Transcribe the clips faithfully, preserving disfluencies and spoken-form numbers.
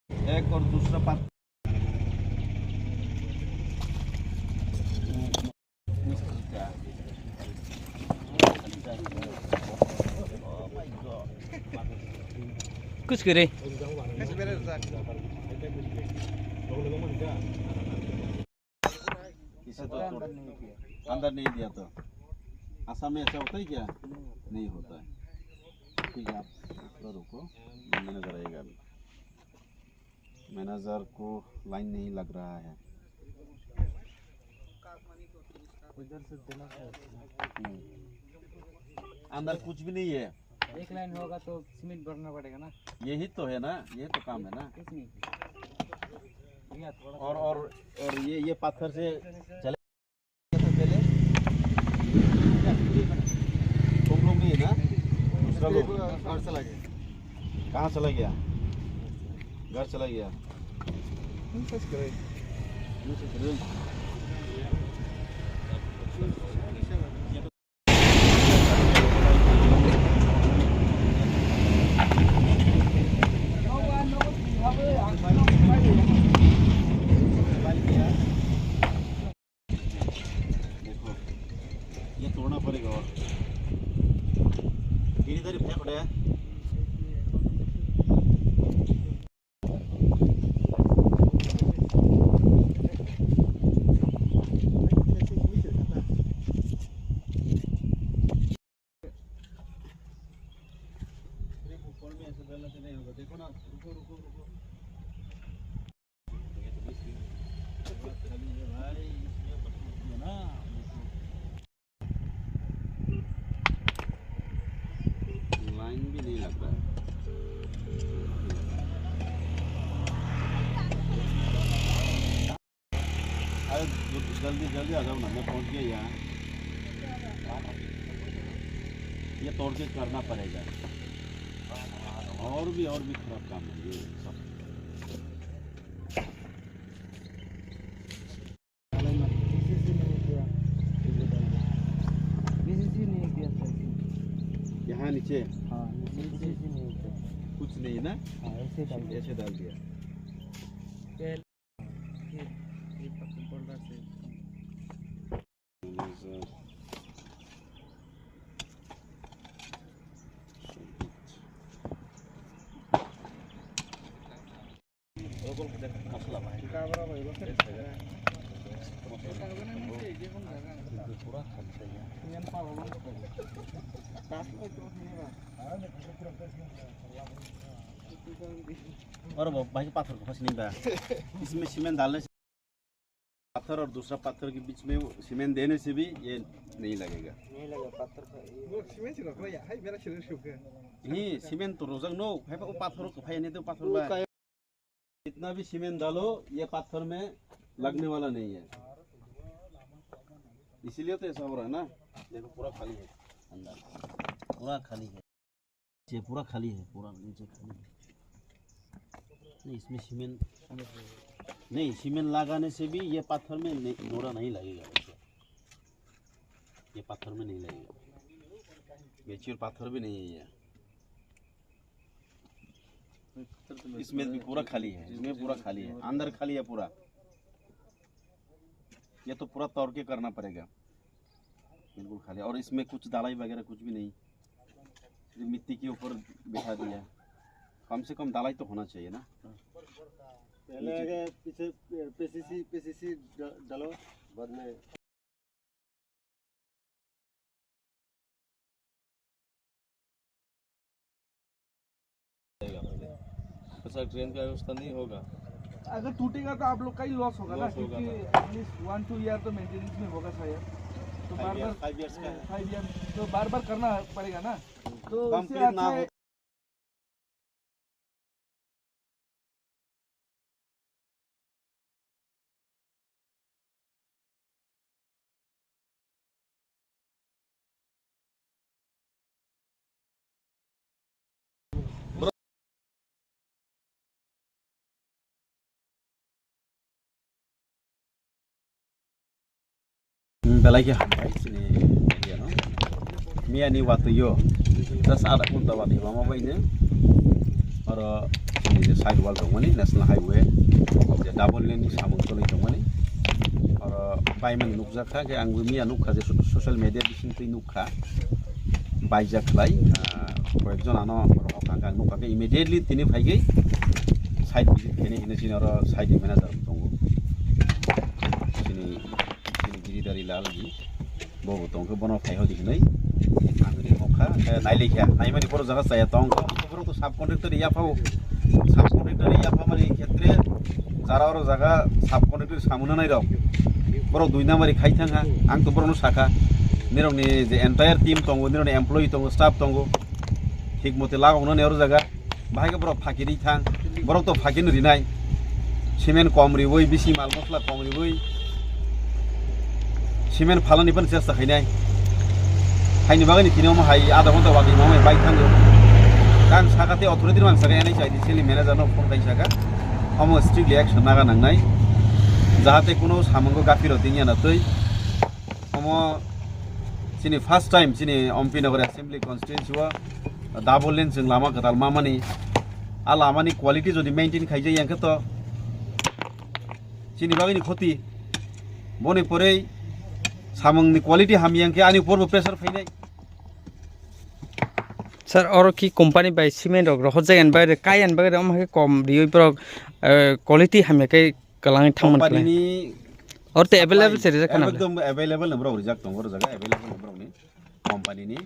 एक और दूसरा पत्थर। कुछ करे। इसे तो अंदर नहीं दिया तो। असम में ऐसा होता है क्या? नहीं होता है। ठीक है, आप थोड़ा रुको, मैनेजर आएगा अभी। मैनेजर को लाइन नहीं लग रहा है। उधर से देना पड़ेगा। हम्म। अंदर कुछ भी नहीं है। एक लाइन होगा तो सीमेंट भरना पड़ेगा ना। यही तो है ना, ये तो काम है ना। कुछ नहीं। भैया, थोड़ा और, सा और, और ये, ये पत्थर से चले। पहले तुम लोग नहीं है ना, दूसरा लोग। घर चला गया। कहाँ चला गया? घर चला गया। देखो, ये तोड़ना पड़ेगा और धीरे धीरे फेंक रहे हैं। देखो ना, रुको, रुको, रुको। लाइन भी नहीं लग रहा है। अरे, जल्दी, जल्दी आ जाओ ना, मैं पहुंच गया यहाँ। ये तोड़ के करना पड़ेगा। और भी, और भी खराब काम है ये सब। बीसीसी नहीं किया था। यहाँ नीचे? हाँ, बीसीसी नहीं किया। कुछ नहीं ना? हाँ, ऐसे डाल दिया। ऐसे डाल दिया। ये, ये पत्थर पड़ रहा है। और वो भाई पत्थर को फंस नहीं पाया। इसमें सीमेंट डालने से पत्थर और दूसरा पत्थर के बीच में वो सीमेंट देने से भी ये नहीं लगेगा। नहीं लगेगा, पत्थर का ये वो सीमेंट से रखो यार, हाय मेरा शरीर सूख गया। नहीं, सीमेंट तो रोजक नो, भाई वो पत्थर को भाई नहीं तो पत्थर वो भाई। का जितना भी सीमेंट डालो, ये पत्थर में लगने वाला नहीं है, इसीलिए तो ऐसा हो रहा है ना। देखो, पूरा खाली है अंदर, पूरा खाली है, ये पूरा खाली है, पूरा नीचे खाली है। नहीं, इसमें सीमेंट नहीं, सीमेंट लगाने से भी ये पत्थर में नहीं, नोरा नहीं लगेगा वैसे। ये पत्थर में नहीं लगेगा, मैच्योर पत्थर भी नहीं है ये। इसमें भी पूरा खाली है, इसमें पूरा खाली है, अंदर खाली है पूरा। ये तो पूरा तोड़ के करना पड़ेगा, बिल्कुल खाली। और इसमें कुछ ढलाई वगैरह कुछ भी नहीं, ये मिट्टी के ऊपर बिठा दिया। कम से कम ढलाई तो होना चाहिए ना। पहले आगे पीछे पीसीसी, पीसीसी डालो, बाद में। अच्छा, ट्रेन का व्यवस्था नहीं होगा। अगर टूटेगा तो आप लोग का ही लॉस होगा ना, लॉस होगा क्योंकि ना। एटलीस्ट वन टू ईयर तो मेंटेनेंस में होगा शायद। तो बार बार, फाइव ईयर्स का है। फाइव ईयर तो बार बार करना पड़ेगा ना। तो कंप्लीट ना हो। Belai khe hambai chini media no. Miya ni watwi o just adha ghonta watwi lama bai no. Oro je side wall tongmani, national highway, je double lane ni samung tongwi tongmani. Oro baimani nukjak kha, khe ang bo miya nukha je so-, social media bising twi nukha. Baijak khlai, ah, koyekjon ano rohor kha, ang nukha khe immediately tini phaigwi site visit khainai hinwi chini oro site ni manager tongo. Chini, chini Giridhari Lal ji. Bo bo tongkhe bono phai hodi hinwi ang ri hokha, eh, nailai kha. Naimani borok jaga chaya tong, borok to sub contractor ya phao. Sub contractor ya pha mani khetre jara oro jaga sub contractor samuna nai rok. Borok dui number khai thang ha. Ang to borok no sakha. Nirok ni je entire team tongo, nirok ni employee tongo, staff tongo. Thik mote lagok nani oro jaga. Bahai khe borok phakiri thang, borok to phakino rinai. Cement kom riwi, bisi mal mosla kom riwi, cement phalani phano chesta khainai. Haini bagwi ni tini omo hai adha ghonta wagwi mamai bai thango. Kang sakha tei authority rok ang sakha, N H I D C ni manager no phone khai sakha. Omo strictly action naga nangnai. Jahate kuno samungo gaphi rok tini yana twi. Omo chini first time chini Ompi Nagar Assembly Constituency o double lane chwng lama kwtal mamani. A lamani quality jodi maintain khaijak yang khe to chini bagwi ni khoti. Boni pore samung ni quality hamya yang khe ani porbo pressure phainai. Sir, oro ki company bai cement rok rohorjak, en bagwi, kai en bagwi, omo hai khe kom riwi borok, eh, quality hamya khe kwlangwi thangmani kwlai. Company ni oro tei available supply se rijak khana. Ekdom available ni borok rijak tongo, oro jaga available ni borok ni company ni.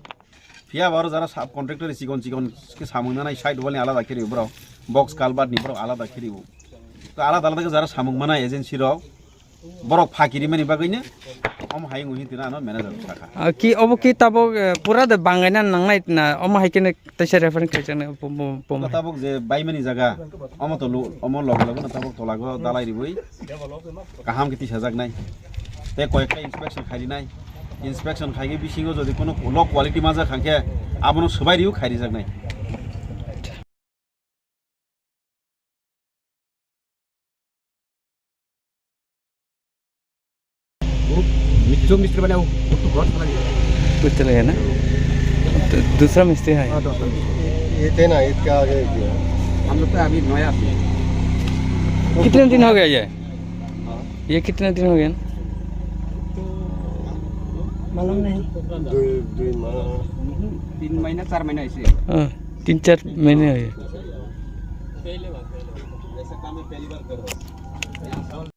Phiya ba oro jara sub contractor ni chikon chikon khe samung nanai side wall ni alada khe rio borok, box culvert ni borok alada khe rio. To alada alada khe jara samung manai agency rok, borok phakiri mani bagwi no omo hai wngwi tini ano manager sakha. Ah, ki obo ki tabok, eh, pura de bangaina nangnai na, omo hai khe no teisa reference khaijak nai bo, bo, bo. Tabok je baimani jaga, omo to lo-, omo loge loge no tabok tolago dalai riwi kaham khe tisajaknai. Tei koyekta inspection khairinai. Inspection khaigwi bisingo jodi kono low quality majak khankhe abono swbai riwi khairijaknai. वो जो मिस्त्री बने, वो तो बहुत सारा है। कुछ चलेगा ना? तो दूसरा मिस्त्री है। हाँ, दूसरा मिस्त्री। ये थे ना, इसका आगे किया। हम लोग तो अभी नया थे। कितने दिन हो गया ये? हाँ। ये कितने दिन हो गया? मालूम नहीं। दो, दो माह। तीन महीना, चार महीना ऐसे। हाँ, तीन चार महीने हो गए।